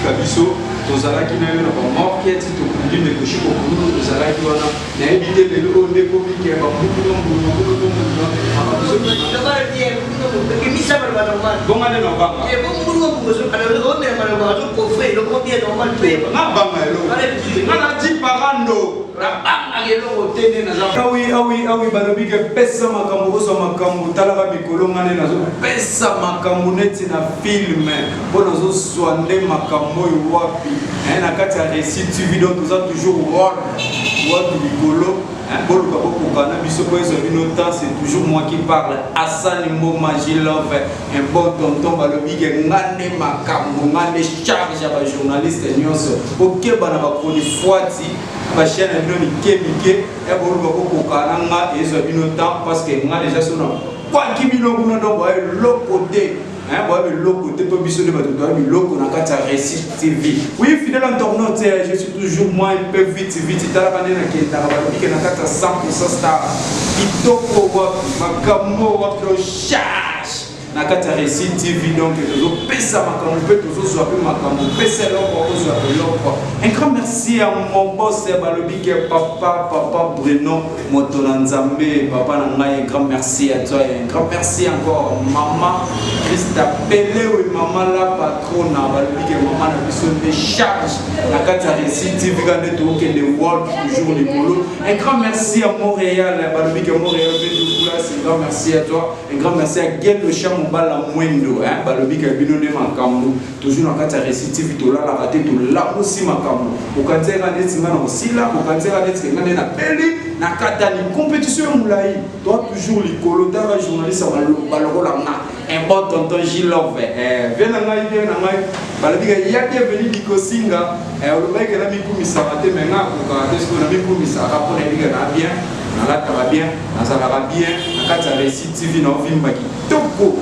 Kotika biso, tozalaki na yo na bamorke ti tokundi ndeko Shiko Pululu, ozalaki wana. Nayebi te lelo oyo nde ekomi ke bambulu mbulu mbulu mbulu makambo bonga nde nabanga nabanga eloko nga nadi parando, nabangaka eloko te nde naza. Awi awi awi, balobi ke pesa makambo, ozwa makambo. Talaka mikolo nga nde nazopesa makambo neti na film, mpo nazozwa nde makambo oyo wapi na kati ya Réussite TV. Donc toza toujours world wapi likolo, boluka bokoka na biso po ezwa bino temps. C'est toujours moi qui parle, Asani Mboma Gilove, un bon tonton. Balobi ke nga nde makambo, nga nde charge ya bajournaliste nyonso. Bokeba na bachronifuati, bachaîne na bino mike mike, boluka bokoka na nga, ezwa bino temps, parce que nga déjà so na kwaki bino kuna. Donc boya eloko te, boya biloko te, mpo biso nde bato toya biloko na kati ya Réussite TV. Oui, fidèle internaute, je suis toujours moi un peu vite vite. Talaka nde nakendaka. Balobi ke na kati ya 100 star, kitoko wapi, makambo wapi, charge na kati ya Réussite TV. Donc tozopesa makambo mpe tozozwa mpe makambo. Pesa eloko, ozwa eloko. Un grand merci à mon boss, balobi ke papa, papa Bruno, moto na Nzambe, papa na ngai. Un grand merci à toi et un grand merci encore mama Christa Pelewe, mama la patrona. Balobi ke mama na biso nde charge na kati ya Réussite TV, ka nde tokokende world, toujours likolo. Un grand merci à Montréal, balobi ke Montréal mpe Dukula, un grand merci à toi. Un grand merci à Gel Le Chat Mobala Mwendo, hein. Balobi ke bino nde makambo, toujours na kati ya Réussite TV. Tolalaka te, tolamusi makambo. Okantiaka neti nga na kosila, okantiaka neti nga nde napeli na katani compétition ya molai. Toa toujours likolo. Taka journaliste ya balokola nga, un bon tonton Gilove, vie na ngai, vie na ngai. Balobi ke ya bienvenu Dikosinga. Olobaki na mikumisaka te, me nga akokaka te. Sikoyo na mikumisaka mpo nayebika na bien, nalataka bien, nazalaka bien na kati ya Réussite TV, na ovimba kitoko.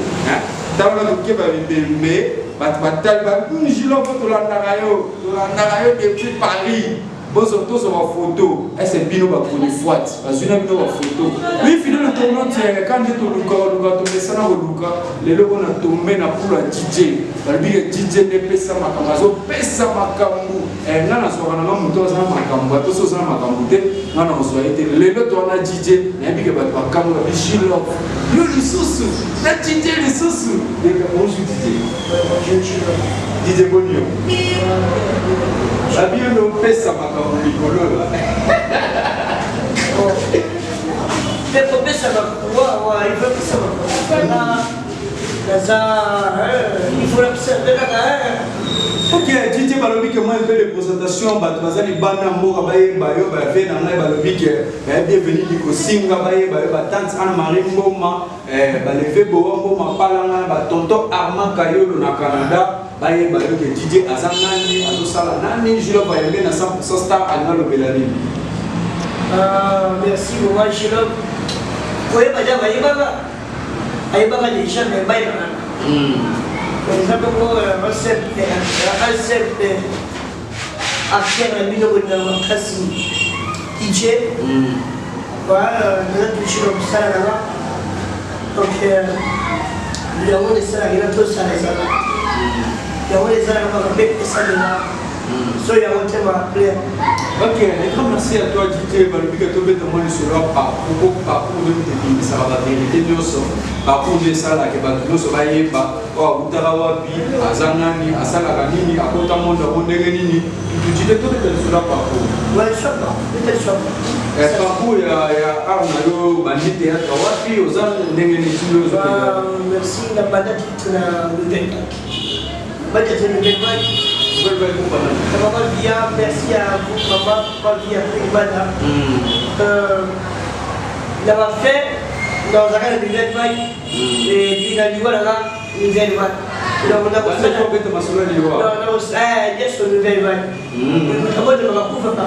Talaka tokeba bibembe, bato batali ba Gilove. Tolandaka yo, tolandaka yo depuis Paris. Tozwa bafoto ese bino bachronifuati bazwi na bino bafoto. Oui, fidèle internaute, ka nde toluka luka, tomesana koluka. Lelo oyo na tombe na pulu ya DJ. Balobi ke DJ nde pesa makambo, azopesa makambo. Nga nazwaka nanga moto aza na makambo ata so oza na makambo te, nga na kozwa ye te. Lelo towana DJ, nayebi ke bato bakambo babi Gilove yo lisusu na DJ lisusu. Bonjour DJ. DJ, boni yo? Babi yo nde opesa makambo likolo. Mpe kopesa makambo, il faut pesa makambo, naza, il faut napesa mpe kaka. Ok DJ, balobi ke moi mpe de présentation, bato baza libanda mboka bayeba yo, bavie na ngai. Balobi ke bienvenu Likosinga, bayeba yo, batante Anne Marie Mboma, baleve bowa Mboma, palanga na batonton Armand Kayolo na Canada, bayeba yo ke DJ aza nani, azosala nani. Jules Bayembe na 100 star, alinga alobela nini? Merci vraiment Jules. Koyeba ja, bayebaka, ayebaka déjà, mais bayebaka eza bongo un simple acteur na bino bolingaka makasi, DJ. Voilà, naza toujours na mosala nanga. Donc yango nde esalaka ena tosala, ezala yango nde esalaka makambo esalela so yango te maplaire. Ok, un grand merci à toi DJ. Balobi ke tobeta mwa lisolo ya parcours. Parcours nde moto ebimisaka bavérité nyonso. Parcours nde esalaka bato nyonso bayeba oyo akutaka wapi, aza nani, asalaka nini, akota monde yango ndenge nini. Tutu DJ, tobeta lisolo ya parcours. Parcours ya art na yo, bandi théâtre wapi, oza ndenge nini tino? Merci. Na banda titre na Nouvelle Vague, banda titre Nouvelle Vague. Maman Via, merci à vous, maman, maman Via Pribada. Na fait, dans la Nouvelle Vague, et puis na liwa na Nouvelle Vague. Donc, on a nyonso Nouvelle Vague. Abondema bakufa pa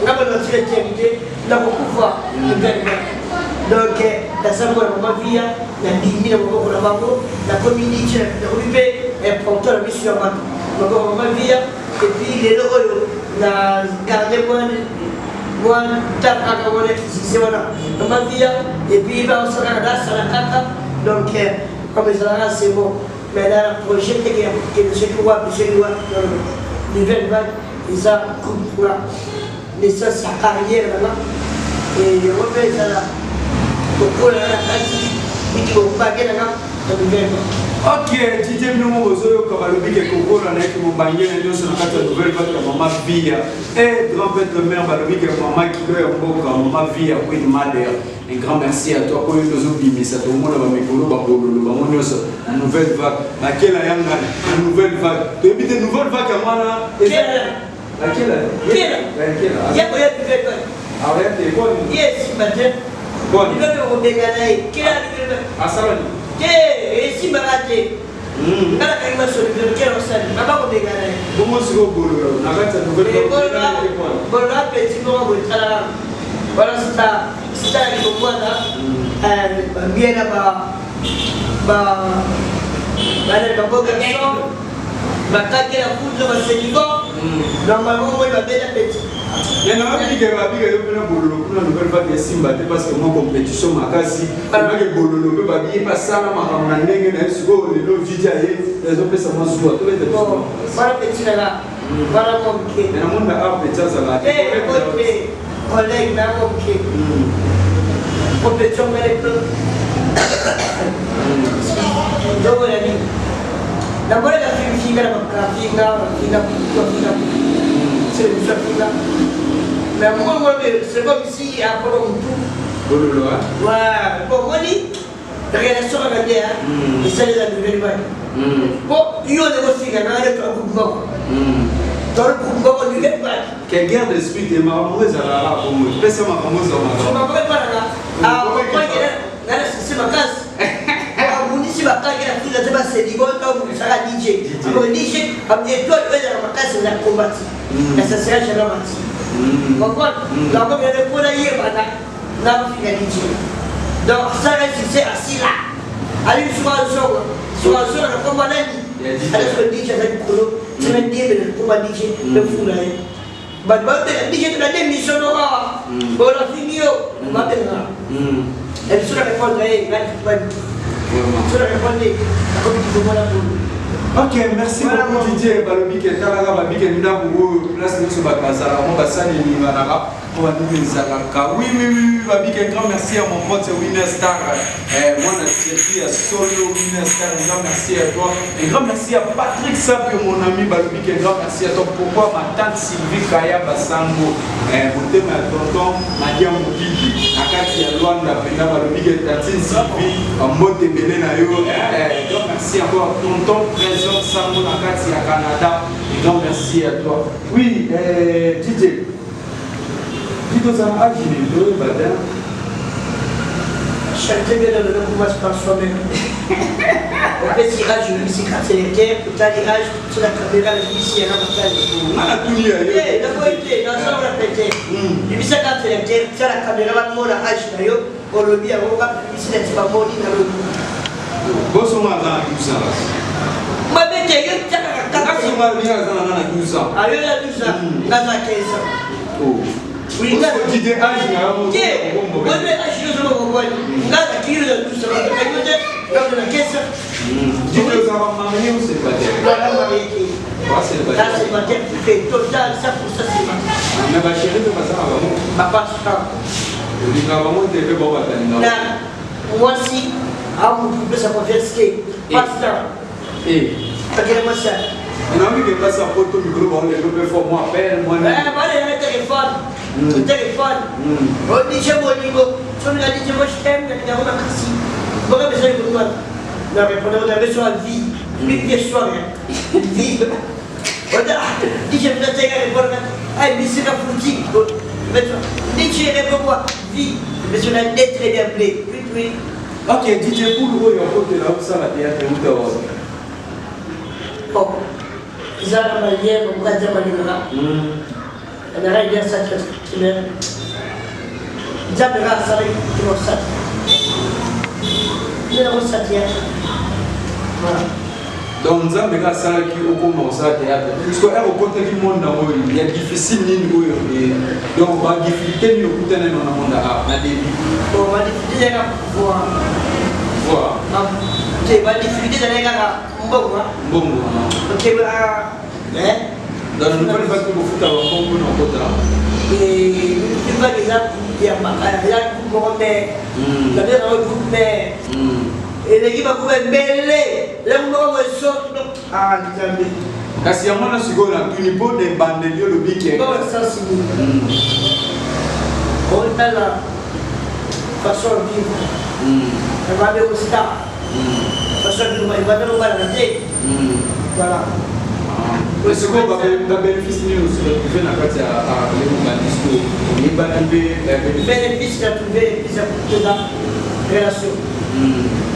nga bana batika tiaki nakokufa Nouvelle Vague. Donc, naza mwana mama Via, nabimi na maboko na bango, nakomi DJ, nakomi mpe prompteur na miso ya bato, maboko mama Via. Et puis lelo oyo na garde mwa temps kaka wana kisise wana mama Via, et puis baosala kaka, nasala kaka. Donc comme ezalaka, c'est bon. Mais na projet te ke ya kokende soki wapi soki wapi, non, non. Nouvelle Vague eza groupe nga, naissance ya carrière na nga, yango mpe ezala kokola na kati miki bobange na nga na Nouvelle Vague. Ok, DJ, bino moko bozoyoka, balobi ke kokola na ye mobange na nyonso na kati ya Nouvelle Vague ya mama Via et grand prêtre mère. Balobi ke mama kilo ya mboka, mama Via Queen Mother, un grand merci à toi. Oyo tozobimisa, tomona bamikolo babololo bango nyonso na Nouvelle Vague, bakela yanga na Nouvelle Vague. Toyebi te Nouvelle Vague yango wana. Bakela. Kela. Bakela. Ya koya Nouvelle Vague. Aoya te koni. Ye esimba te. Koni. Nouvelle kobenga na ye kela Nouvelle Vague. Asala nini? Te, esimbaka te. Nga nakangi masolo kela osali baba kobenga na ye. Bongo sikoyo bololo na kati ya Nouvelle Vague? Bololo apeti moko boye, talaka wana star star libongwana babiena banani babogarçon bakakela kudre baselibon normalement moi babeta peti. Mais nababike babike yo mpena bololo kuna Nouvelle Vague esimba te, parce que mwa compétition makasi ebake bololo mpe babiye mpe asala makambo na ndenge na ye. Sikoyo lelo vidi aye, ezopesa mwa zuwa, tobeta. Wana peti nanga wana moke. Mais namoni na art peti azala. Te, collègue na moke, compétition ngale mpe nzomona nini, namonaka finga na bafinga bafinga bafinga selebiso afinga, mais moko c'est comme si akoma motu. Bololo. Ouais, bon, moni relation kaka nde esalela Nouvelle Vague po yo nde kofinga nanga nde toa groupe moko, toa groupe moko Nouvelle Vague. Ke guerre d'esprit te, makambo ezalaka bongo, pesa makambo ozwa. Makambo epanaka nga na sisi makasi, abundisi bakaki na fila te, baseligo abundisaka DJ. DJ étoile oyo ezalaka makasi na kombati na ça sera jamais mati, comprendre? Donc mene mpona yebana na kofinga DJ, donc asala succès, asila ali suka azonga, suka azonga na komba nani ala soki DJ aza likolo tina diebe na komba DJ efula ye. Bato babenga DJ tona nde mission moko awa bonafingi yo, babenga biso na répondre ye ngai so na répondre nakomi kikomona bolo. Ok, merci beaucoup Didier. Balobi ke talaka, babike ndako oyo place nyonso bato bazalaka mo basali elinganaka mpo bandimi ezalaka. Oui, babike grand merci à mon pote Winner Star, mwana Turquie ya solo, Winner Star, un grand merci à toi. Un grand merci à Patrick Sapio, mon ami. Balobi ke grand merci à toi. Pourquoi ma tante Sylvie Kaya Basango, motema ya tonton Madia Mokili na kati ya Lwanda mpenza. Balobi ke tantine Sylvie, bambote ebele na yo. Grand merci encore tonton Trésor Sango na kati ya Canada, un grand merci à toi. Oui, DJ DJ, ozala age nini? Toyeba te. Chanter bien dans le commence par soi-même. Opesi âge, oyebisi quartier lecteur, otali âge so na caméra, nayebisi yanga motali. Nga natuni ya yo. Nakoyi te, nazonga pete. Yebisa quartier lecteur, tia na caméra, bamona âge na yo, olobi yango kaka, bisi neti bamoni na lobi. Bosonga aza na 12 ans. Mabe te, yo tiakaka. Kasonga alobi aza na nga na 12 ans. Ayo ya 12 ans, naza 15 ans. Oh. Dide âge na yo? Te, oyebi âge yo ozoma kobwani, nga na kilo ya 12 ans, yo te, nga na 15 ans. Dide, ozalaka marié ou célibataire? Voilà, marié te. Oza célibataire? Na célibataire total, 100% célibataire. Na bachéri mpe baza na bango? Papa star. Olingaka bango te mpe bango batalingaka? Na mwasi amutu kopesa confiance te, pasteur. Akele mwasi. Nayoki ke mpasi ya poto mikolo bango lelo mpe fo mwa appel mwa. Balela telefone, telefone o DJ bolingo soki na DJ mo je t'aime, nalingango makasi boka message kotuana na répondre na beso ya vie vie soir vie oda DJ mtateka répondre ay bisika futi DJ réponds quoi vie beso na nde très bien play, oui oui. Ok DJ, pour oyo akotela osala théâtre uta wapi? Bon, eza na manière moka nzambe alingaka nanga idea sati mais nzambe kaka asalaki kima osati nde nakosala théâtre, voilà. Donc nzambe kaka asalaki okoma kosala théâtre. Parce que ere okotaki monde yango ya difficile nini oyo, donc badifficulté nini okutana nano na monde art na début? Bon, badifficulté ezalaka pouvoir. Voir. Te, badifficulté ezalaki kaka. Mbongo. Mbongo. Ok, eh. Dans la nouvelle vague kofuta bambongo na kota. Nouvelle vague eza ya ya groupe moko mais babengaka yango groupe mais eleki bagroupe ebele eloko moko boye so ah Nzambe. Kasi yango wana sikoyo natuni mpo na ebandeli olobi ke Mbongo sasi nini? Otala façon ya vivre ebandeko star façon ya vivre ebandeko balaka te. Voilà. Sikoyo babénéfice nini osi retrouve na kati ya Lemo Disco oyebaki mpe? Bénéfice na trouve église ya kutoza relation,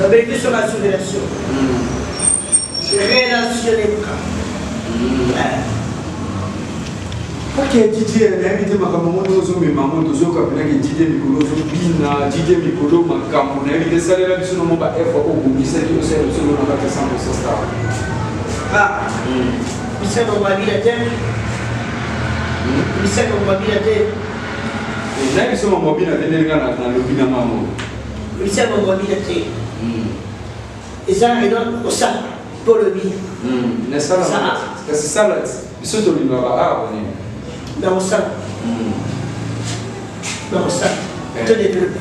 babénéfice oyo bazo relation relationneka. Ok, DJ, nayebi te makambo ngo ndenge ozomema yango. Tozoyoka mpenaki DJ mikolo ozobina, DJ mikolo makambo nayebi te. Salela biso nomo baœuvre oyo obongisaki, osalela biso na kati ya 100 Star. Ah, bisaka mabila te, bisaka mabila te. Nayebi biso mambo bina te, ndenge nga nalobi na ngango. Bisaka mabila te, eza eno osala mpo olobi. Nasala, kasi sala biso tolingaka awa nini. Na kosala, na kosala, to développe,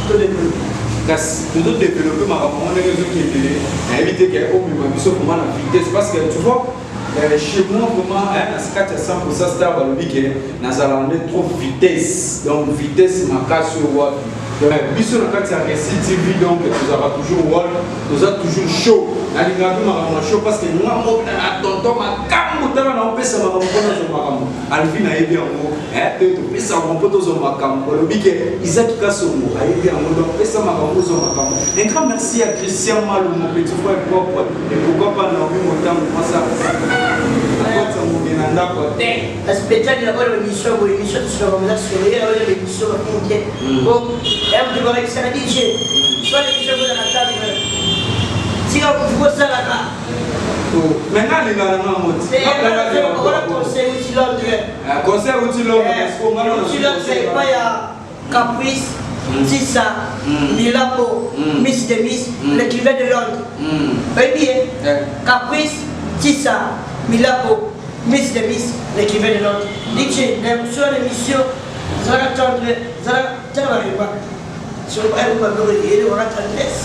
to développe. Kasi tozodéveloppe makambo ngo ndenge ezokendele, nayebi te ke omema biso vraiment na vitesse, parce que tu vois, chez moi vraiment, na kati ya 100 Star, balobi ke nazalaka nde trop vitesse, donc vitesse makasi oyo wapi. Biso na kati ya Récit TV, donc tozalaka toujours wall, toza toujours chaud. Nalingaka mpe makambo na chaud, parce que nga moko na tonton makambo, tala na opesa makambo mpo nazwa makambo. Alvi nayebi yango te, topesa yango mpo tozwa makambo. Balobi ke Isaki Kasongo ayebi yango, donc pesa makambo, ozwa makambo. Un grand merci à Christian Malou, mon petit frère propre, et pourquoi pas Naomi Motango, mwasa akotisa moke na ndako te. Spectacle ya oyo, émission boye, émission tosolaka eza soye oyo, émission bakunke po ya moto bakakisaka DJ soit émission kozaka table, tika kosalaka. Mais nga alingaka na nga moti. Okola conseil uti Londres. Conseil uti Londres. Uti Londres epai ya Caprice Tisa Milambo, Miss de Miss, l'écrivain de Londres. Oyebi ye, Caprice Tisa Milambo, Miss de Miss, l'écrivain de Londres. DJ na émission, na émission ezalaka tendre, ezalaka tala barepa ele waka tendresse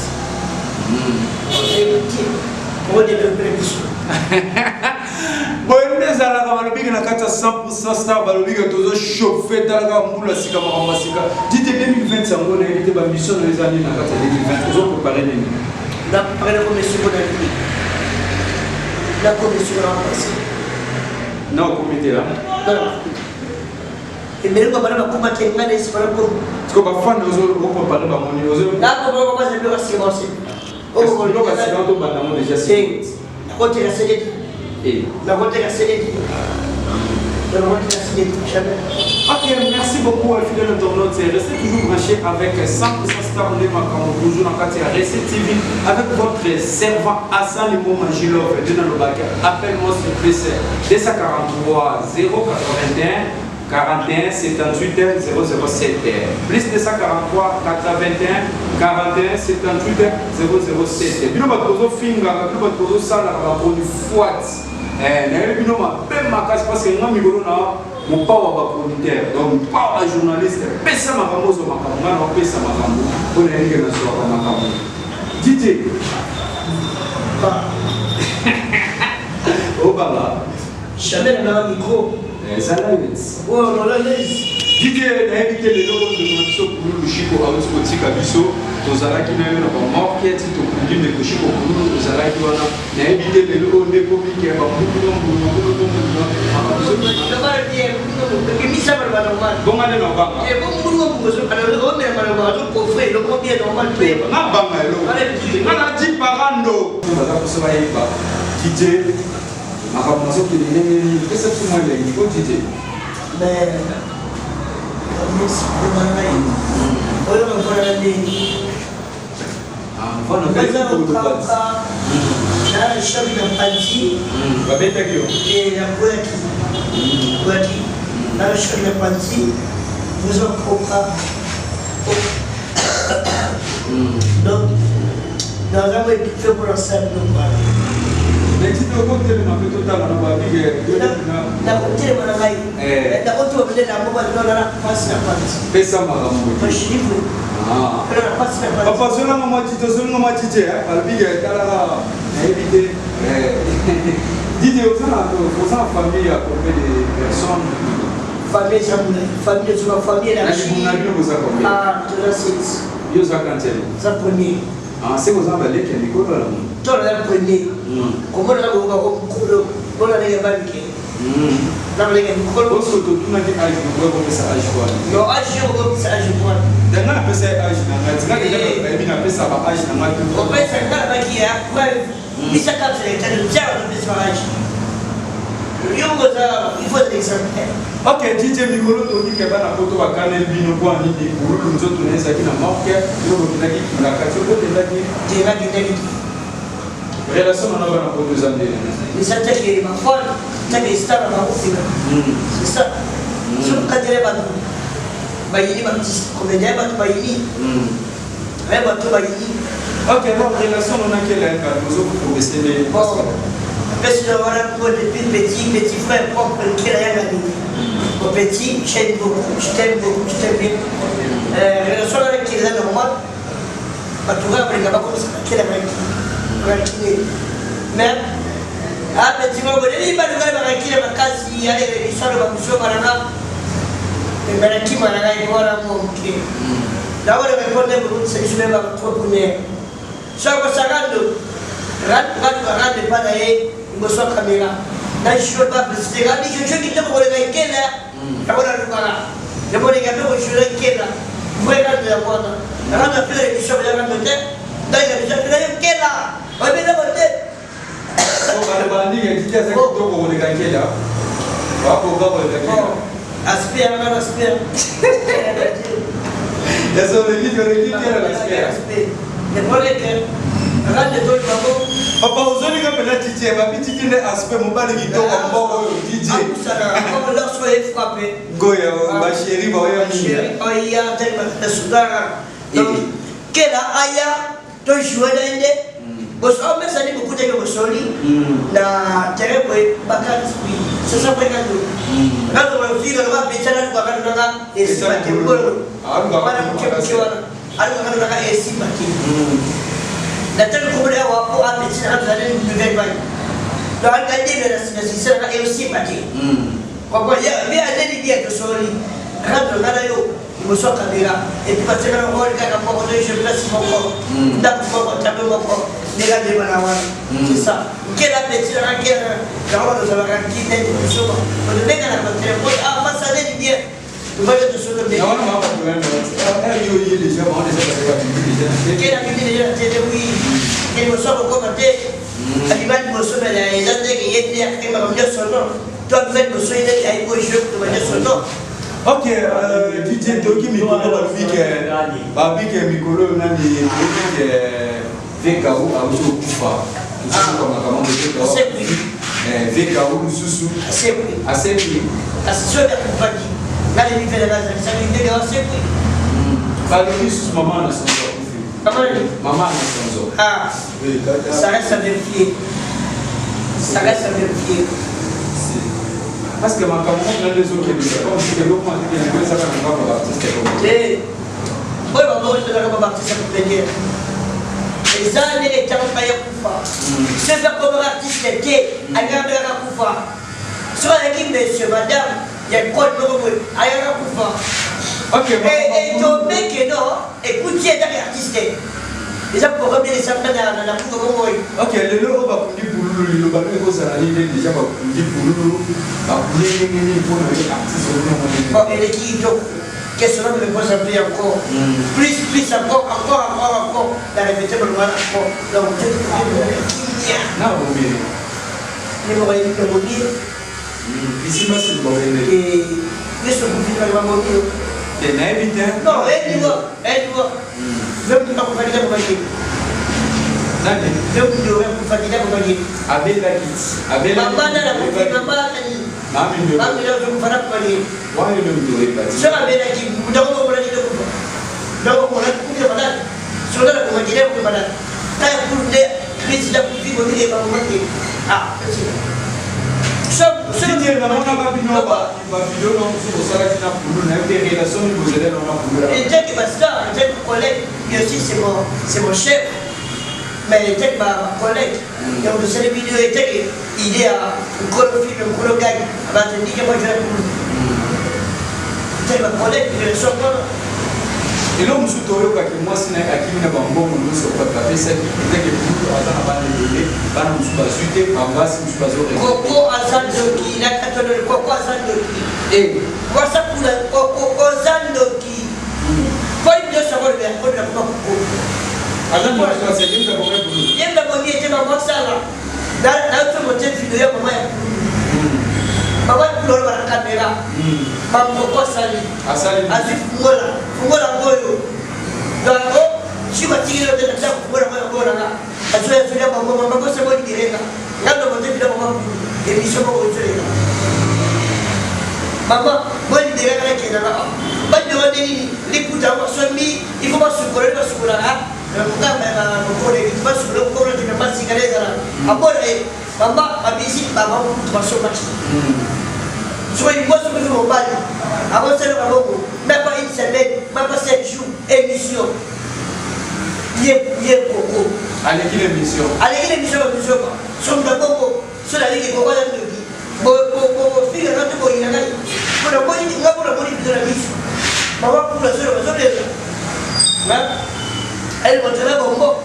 okodéveloppe l'émission. Boye nde ezalaka. Balobiki na kati ya 100 Star, balobiki tozochauffe. Talaka mbula sika, makambo ya sika. Dite 2020 yango, nayebi te bamission na eza nini na kati ya 2020, ozoprépare nini? Napare nakomi na nini, nakomi siko na pasi. Na okomi te la. Ebele ko bana bakoma te, ngai na esika nakomi. Siko bafane ozoprépare bango nini? Nakoma biloko sika. Biloko ya sika tobanda ngo déjà. Nakoteka CD, nakoteka CD, nakoteka CD jamais. Ok, merci beaucoup, fidèle internaute. Restez toujours branchés avec 100% Star nde makambo, toujours dans kati ya Recet TV avec votre servant Hassan Limo Magilov. De Nalobaka, appelle-moi sur plus 243 081 41 78 007. Plus 243 81 41 78 007. Bino bato bozofingaka, bino bato bozosalaka bakoni fwat, nayebi bino mabe makasi, parce que nga mikolo na mopawa bachroniqueur, donc mopawa bajournaliste. Pesa makambo, ozwa makambo. Nga na opesa makambo mpo nayebi ke nazwaka makambo. DJ obanga. Jamais na micro. Ezala yo. Oyo nolalaise. DJ, nayebi te lelo ndeko na biso Pululu Shiko awuti kotika biso. Tozalaki na yo na bamorke ti tokundi ndeko Shiko Pululu, ozalaki wana. Nayebi te lelo oyo nde komike bambulu mbulu. Bonga nde na obanga. Nabanga eloko nga nadi parando baza koso bayeba. DJ, makambo nazokende ndenge nini? Pesa biso mwa elengi po DJ. Mais oyo bavanda ndenge na choc na panzi. Babetaki yo? Nakweyaki, kweyaki na choc na panzi, voza koka. Donc Naza mo étouffé pour la salle biloko wana. Mais ti tokotelema mpe totala na babike. Nakotelema na ngai, nakotuma mpe na moko nona na pasi na pasi. Pesa makambo. Mashivre na pasi na pasi. Papa, zwelanga mwa tite, ozolinga mwa tite balobike talaka nayebi te. DJ, oza na famille ya combien de personnes? Famille eza molai, famille ezoka, famille élargie. Na bino boza combien? Ah, toza sept. Yo oza quantième? Eza premier. Ah, se boza baleki ya mikolo ala. To naza premier. Komona na kokoka ko mokolo mpona ndenge balike na baleke mikolo. Oso totunaki age, okoki kopesa age wana? Non, age yo okopesa age wana. Nga napesa ye age na ngai, tinga deja bato bayebi napesa ba age na ngai. Opesa nga nabaki ya preuve bisa kapsule etali tiaka topesa age yo koza, il faut être exemplaire. Ok, DJ, mikolo tobike bana poto bakaneli bino mpo nini? Bululu nzoto na ye ezalaki na morgue, yo bokendaki kinga kati, okokendaki? Te, nakendaki te. Relation na bana poto eza ndenge? Eza teke bafone, teke star na bakofina, c'est ça. Soki katele bato bayini, baartiste comédien, bato bayini aye, bato bayini. Ok, bon, relation nona kela yaka ozokoprogresse nde? Bon, apesi na wana po depuis petit, petit frère propre Nkela yanga nini. Mon petit, j'aime beaucoup, je t'aime beaucoup, je t'aime bien. Relation wana Nkela eza normal. Bato kaka balinga bakomisa Nkela rancune, mais apeti moko boleli bato kaka barancune makasi. Aleka lisano babiso bananga banakima na ngai wana moke nakona répondre bokotisa biso me baentrepreneur soko sakando rando epa na ye liboso ya caméra na jour bapesite abi jojo kitoko koleka Nkela. Yango nalukaka yakoleka mpe kojola Nkela vrai rando ya wana rando apela émission ya rando te ngai na biso apela yo Nkela oyebi te. Bato bandinga titi aza kitoko koleka Nkela, bakoka koleka Nkela. Aspect yanga na aspect. Yaso oleki, oleki Nkela na aspect. Le problème que rando toli bango. Papa, ozolinga mpena titi, babi titi nde aspect mobali kitoko mboka oyo, DJ. Akusaka lorsque est frappé. Goya bachéri baoya mingi. Oya telema sudara, donc Kela aya tojoue na ye nde omesani bokutaki bosoli na terrain boye bakati sasa boye kando kando bafika loka petana luka kando nanga esimba te mokolo wana moke moke wana aluka kando nanga esimba te na tali komona awa po apeti na kando nani nouvelle vague, donc alika ndenge na sisela nanga esimba te. Comprends bien, andeni bien tosoli rando nga na yo liboso ya caméra et puis batiaka na role kaka moko to je place moko, ndako moko, tableau moko, ndenge andeba na wana, c'est ça. Nkela petit nanga Nkela yango wana ozalaka nkine biso otobenga na batelefone, ah masa ndeni bien ovali tosolo. Na wana maa bato yo ye déjà bango déjà bazalaka bimi déjà na te. Nkela bimi déjà na tele, oui. Ke liboso akokoma te, abima liboso mele eza ndenge ye nde akemaka nyonso, non, to abima liboso ye ndenge ayi kojouer kutoba nyonso, non. Ok, DJ, toyoki mikolo balobi ke babi ke mikolo oyo nani, toyoki ke VKO auti kokufa, tozokoka makambo VKO, VKO lisusu. Asekwi. Asekwi. Kasi soki akufaki, ngai mipele nazalisaki ndenge asekwi. Balobi lisusu mama na sonzo akufi. Mama na sonzo. Ah, ça reste à vérifier, ça reste à vérifier. Parce que makambo moko nde ezokebisa comme si eloko moko yango ezaka na ngambo ya baartiste. Te, oyo bango ezalaka baartiste comédien eza ndenge ntango ya kufa. Soki akomaka artiste te, alingaka kaka kufa. Soki azalaki monsieur madame ya école moko boye, ayaka kufa. Etombe no ekuti etaki artiste eza programme esanga na kufa moko oyo. Ok, lelo oyo bakundi Pululu, liloba no ekozala nini? Déjà bakundi Pululu, bakundi ndenge nini mpona ye artiste? Bon, eleki kitoko. Question me pose un peu encore plus, plus encore, encore, encore, encore na répété baloba encore, donc kimia. Na bomeli. Nimoko yebi. Bisimba simba okende. Yesu kufika babomi. Te, nayebi te. Non, eyiwa eyiwa même akufakita kokaki. Nani? Même ndore akufakita kokaki. Abelaki. Mama nana kufi, mama nani? Mami ndio. Mami ndio kufana kokaki. Wana ndio mtu oyeba ti. Soki abelaki ndako mokolaki te kufa, ndako mokolaki kufi madame, soki nana kokaki te kufi madame. Kaya kulu nde président kufi bonile bango te. Ah, Didier, namonaka bino bavideo na mosusu bosalaki na pulu, nayebi te relation nini bozali na pulu. Eteki bastar, eteki collègue, lui aussi c'est mon chef, mais eteki bacollègue. Donc tosali video, eteki idée ya nkolo film, nkolo gag bato ndike mo jela pulu, eteki bacollègue, relation wana. Eloko mosusu toyokaki, mwasi na ye akimi na bambongo nyonso bato bapesaki. Eteke pulu aza na bana ebele, bana mosusu bazwi te, bambasi mosusu bazo. Koko aza ndoki, nakatololi. Koko aza ndoki, mwasa kula. Koko oza ndoki, po nyonso akolobela kuma koko. Aza ndoki, kasi ayebisa bongo pulu. Yemba bongi ete bamosala nayoki mote video ya mama ya pulu, mama ya pulu oloba na kamera, bamoko asali. Asali. Azwi fungola, fungola ngoyo yango si batikeli yo te na ndako, fungola ngo yango nanga azwi, azwi bango mama bosebo libirenga ngando mote video mama pulu, émission moko ezoleka, mama bolibéraka nakendaka bandeko nde nini liputa yango basombi, il faut basukola, basukolaka basukola kokolo tena masika na ezala abona ye mama babisi bama kutu basomaki. Soki mwasi okufi, mobali akosalaka bongo même pas une semaine, même pas 7 jours, émission ye ye koko. Aleki l'émission. Aleki l'émission babisoka somuta bongo. So naleki koko aza ndoki, bofinga nga to boyina ngai mpona nga, mpona boni biso na miso mama pula solo bazolela ele montela bongo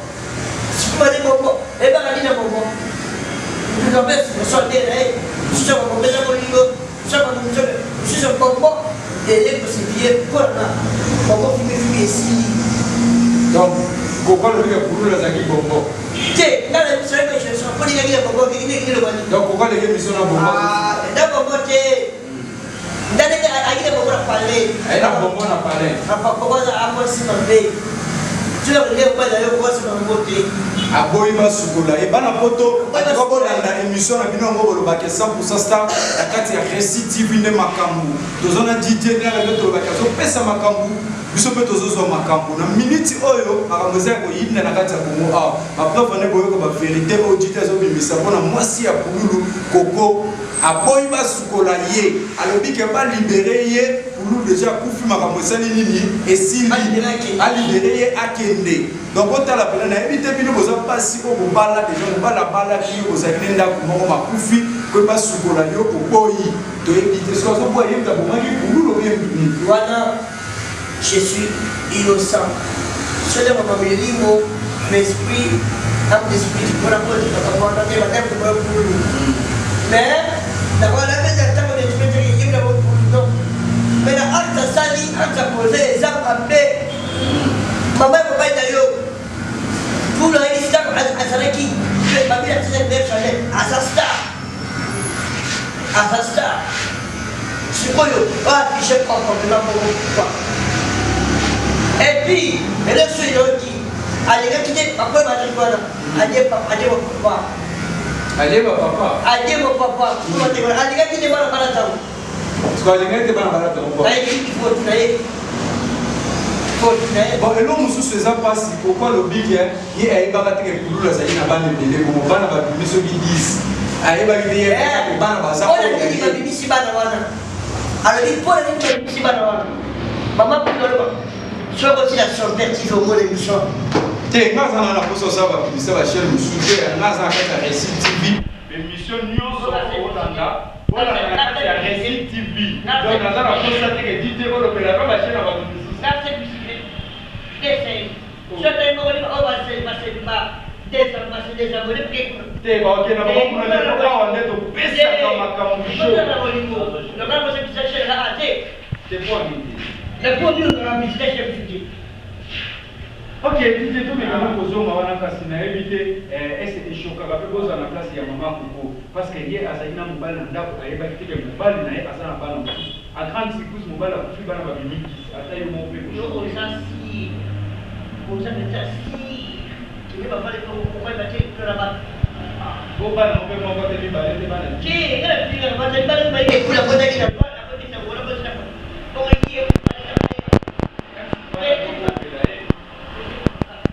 sikumani bongo ebaka nini na bongo nde na ye mosusu akokopesa bolingo, mosusu bongo ele kosepie mpona bongo fimifimi esili. Donc koko alobi ke pululu azalaki bongo. Te, nga na biso mponikaki na bongo ngelobani. Donc koko aleki émission na bongo. Na bongo te, ndandenge aki na bongo na palais. Aye na bongo na palais. Koko aza akwasi mabe, tuna kolinga kobala yo kwasi bango te. Aboyi basukola ye. Bana poto atuka bolanda émission na bino yango bolobaki 100 star na kati ya Récit TV. Nde makambo toza na Didier nde nde tolobaki, azopesa makambo, biso mpe tozozwa makambo na miniti oyo. Makambo eza ya koyinda na kati ya Kongo awa. Bapreuve nde boyoka bavérité oyo Didier azobimisa mpona mwasi ya pululu. Koko aboyi basukola ye, alobi ke balibérer ye. Pululu déjà akufi, makambo esali nini, esili, alibérer ye akende. Donc botala mpena, nayebi te bino boza mpasi oyo bobala déjà, mobala abalaki yo, bozalaki ne ndako moko, makufi koye basukola yo, oboyi. Toyebi te soki azoboya ye moto abomaki pululu oye mutu nini. Wana je suis innocent, soki makambo elimo l'esprit, âme d'esprit, mpona komakambo wana te badamte moyo pululu, mais nakona mpenza ntango netipeteke yebina mo pululu. Non, mais na acte asali, acte apose eza mabe. Mama ya mobali na yo pulu ayebisi ntango azalaki babila tisa Chanel, aza star, aza star. Sikoyo oaffiche comportement moko quoi. Et puis eloko eyoki alingaki te bakoyo bazali wana, adie bapapa. Alie bapapa. Adie bapapa, alingaki te bana bana ntango. Alingaki te bana balata. Nayebi faute na ye, faute na ye. Bon, eloko mosusu eza mpasi, pourquoi alobi ke ye ayebaka te ke pululu azali na bana ebele bongo? Bana babimi soki 10, ayebaki te ye bana baza. Mpona nini babimisi bana wana? Alobi mpona nini babimisi bana wana? Mama pulu aloba soki otina son père TV, omona émission. Te, nga aza na poso osala bapublicité bachaîne mosusu te. Nga aza na kati ya Récit TV, émission nyonso olanda, olanda na kati ya Récit TV. Donc naza na posa te ke dite olobelaka bachaîne ya bato mosusu. Soki moko oyo basedésabonner. Te, bakokenda bango kuna te, po awa nde topesaka makambo chaud. Te, po nini te? Ok, tite, tomekana kozonga wana, kasi nayebi te ese eshokaka mpe bozala na place ya mama Koko, parce que ye azali na mobali na ndako, ayebaki te ke mobali na ye aza na bana mosusu. À grande surprise, mobali akufi, bana babimi 10. Ata yo moko mpe. Yo oza si oza mpenza si kende bavali kokoyeba te tona bato. Bo bana mpe moko te, mibale te, bana. Te, nga na batali bana bayike kula kotaki na lwana kotisa ngona kotisa bongo ye.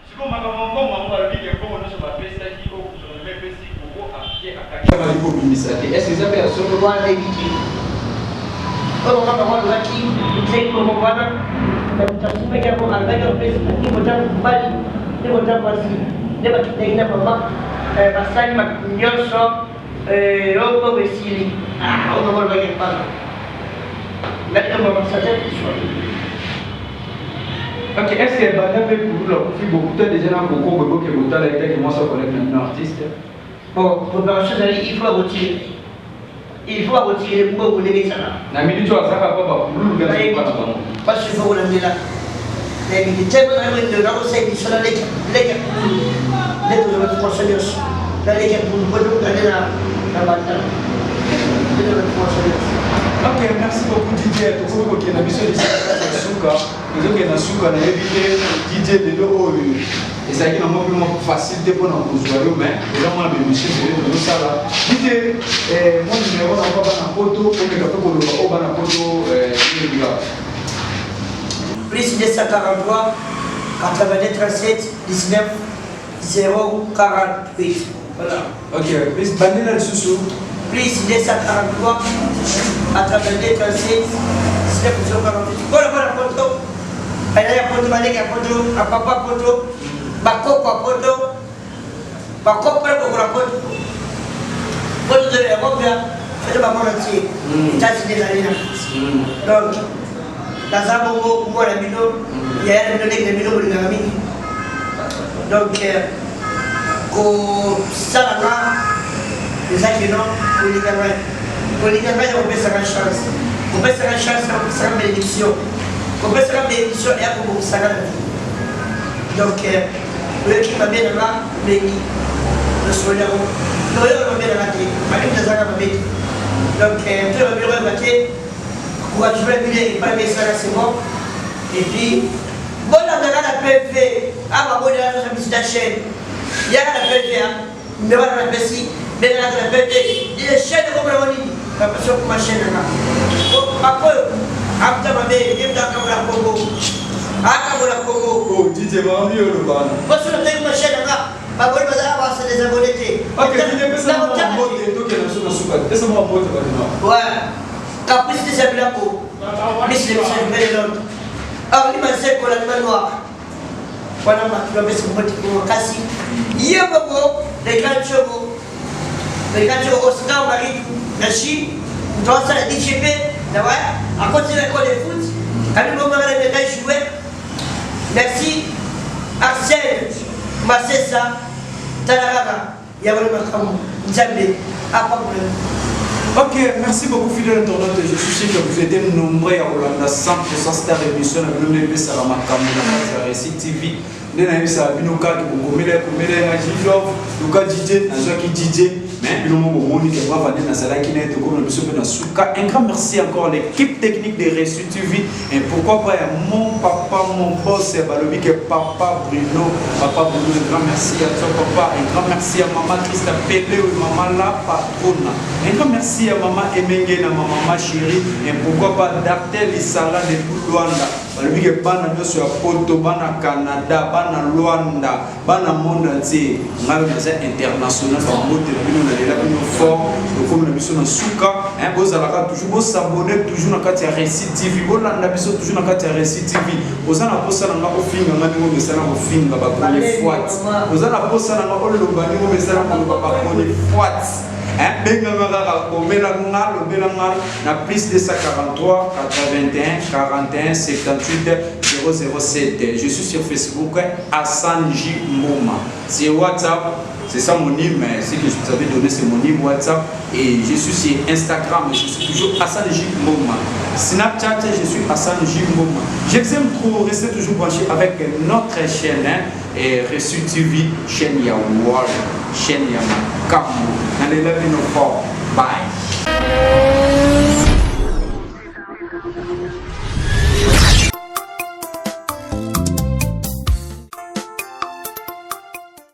Sikoyo makambo mbongo yango balobi ke mbongo. Oyo mama bango alobaki, ezali bongo wana na moto asimbaki yango, alobaki opesi nde kota mobali nde kota mwasi nde bakitaki na mama basali nyonso oyo mbongo esili. Oyo mama alobaki ya pamba ngai mama sata kiswahili. Ok, est-ce que banda mpe Pululu akufi bokuta déjà na koko boye boke botala ye taki mwasi akoleka na bino artiste? Bon, préparation ezali, il faut akotirer, il faut akotirer mbongo ndenge ezala. Na minute oyo azaka pa bapululu mpe azokoka na bango. Basi faut kolandela nayebi te te mpona yango nakosala émission na leki leki ya Pululu nde tozala formation nyonso na leki ya Pululu po tokutane na banda nde tozala formation nyonso. Ok, merci beaucoup DJ. Tokoki kokenda biso lisika ya suka. Tozokende na suka, nayebi te DJ lelo oyo ezalaki nango mpe mwa facile te mpona kozwa yo, mais eza mwa bémission ebele tozosala. DJ, mwa numero na mpa bana poto, omeka mpe koloba oyo bana poto yebika. Plus 243 82 37 19 048. Voilà. Ok, plus bandela lisusu. Plus 243 82 37 19 048. Voilà, voilà, poto. Bayaya ya poto, baleki ya poto, bapapa ya poto, bakoko ya poto, bakoko na bokolo ya poto. Poto de l'Europe, poto bamona tie. États-Unis ezali na kati. Donc, naza bongo mwana bino, yaya na bino, leki na bino, bolingaka mingi. Donc, kosala nga eza kino kolinga ngai, kolinga ngai ya kopesaka chance, kopesaka chance ya kopesaka bénédiction, kopesaka bénédiction ya kobongisaka na vie. Donc oyoki mabe na nga, obengi tosoli yango, toyoka mabe na nga te, mabe tozalaka mabe te. Donc toyoka bino koyeba te, encouragement bino epai mesaka, c'est bon. Et puis bolandaka na PV awa, bolelaka toza biso ta chaîne yaka na PV numéro wana napesi, bengaka na PV ile chaîne ekomona nini, napesi okoma chaîne nanga akoyo abuta mabe ye mutu akabola Kongo, akabola Kongo. Oh, DJ, makambo oyo oloba wana. Poso nataki ma chaîne nanga, baboni bazala basa désabonné te. Ok, DJ, pesa mwa mbote, tokende biso na suka. Pesa mwa mbote bato na. Ouais. Caprice de Zabilako, Miss le Michel de Londres. Arli Maseko, la noire. Wana bato bapesi mbote po makasi. Ye moko, le grand Chogo, le grand Chogo Oscar Maridu, na Chine, moto asala DGP, na ouais, akoti na école de foot, kali bongo na le jouer. Merci Arsène Masesa, tala kaka yango nde makambo Nzambe apambola. Ok, merci beaucoup fidèle internaute. Je suis sûr que vous êtes nombreux à Rolanda 100% Star émission na bino nde epesaka makambo na kati ya Récit TV. Nde nayebisaka bino kaka bokomela komela nga Jijov, luka DJ, nazwaki DJ, mais bino moko bomoni ke brava nde nazalaki na ye, tokomi na biso mpe na suka. Un grand merci encore à l'équipe technique de Récit TV et pourquoi pas ya mon papa, mon boss, balobi ke papa Bruno, papa Bruno, un grand merci à toi papa, un grand merci à maman Christa Pele, maman la patrona. Un grand merci à maman Emenge na ma maman chérie et pourquoi pas Dartel Isala de Luanda. Balobi ke bana nyonso ya poto, bana Canada, bana Luanda, bana monde entier, ngai oyo naza international, bambote na bino, nalela bino fort. Tokomi na biso na suka, hein, bozalaka toujours, bosabone toujours na kati ya Récit TV, bolanda biso toujours na kati ya Récit TV. Oza na posa na nga ofinga nga ndenge omesana kofinga bakoni foite, oza na posa na nga oloba ndenge omesana koloba bakoni foite, hein, benganga kaka, komela nga, lobela nga na plus 243 81 41 78 007. Je suis sur Facebook, Hassan J. Mboma. C'est WhatsApp, c'est ça mon name, ce que je vous avais donné, c'est mon name WhatsApp. Et je suis sur Instagram, je suis toujours Hassan J. Mboma. Snapchat, je suis Hassan J. Mboma. Je vous aime trop, restez toujours branchés avec notre chaîne, hein, et Reçu TV, chaîne ya World, chaîne ya Makambo. Allez, love you fort. Bye.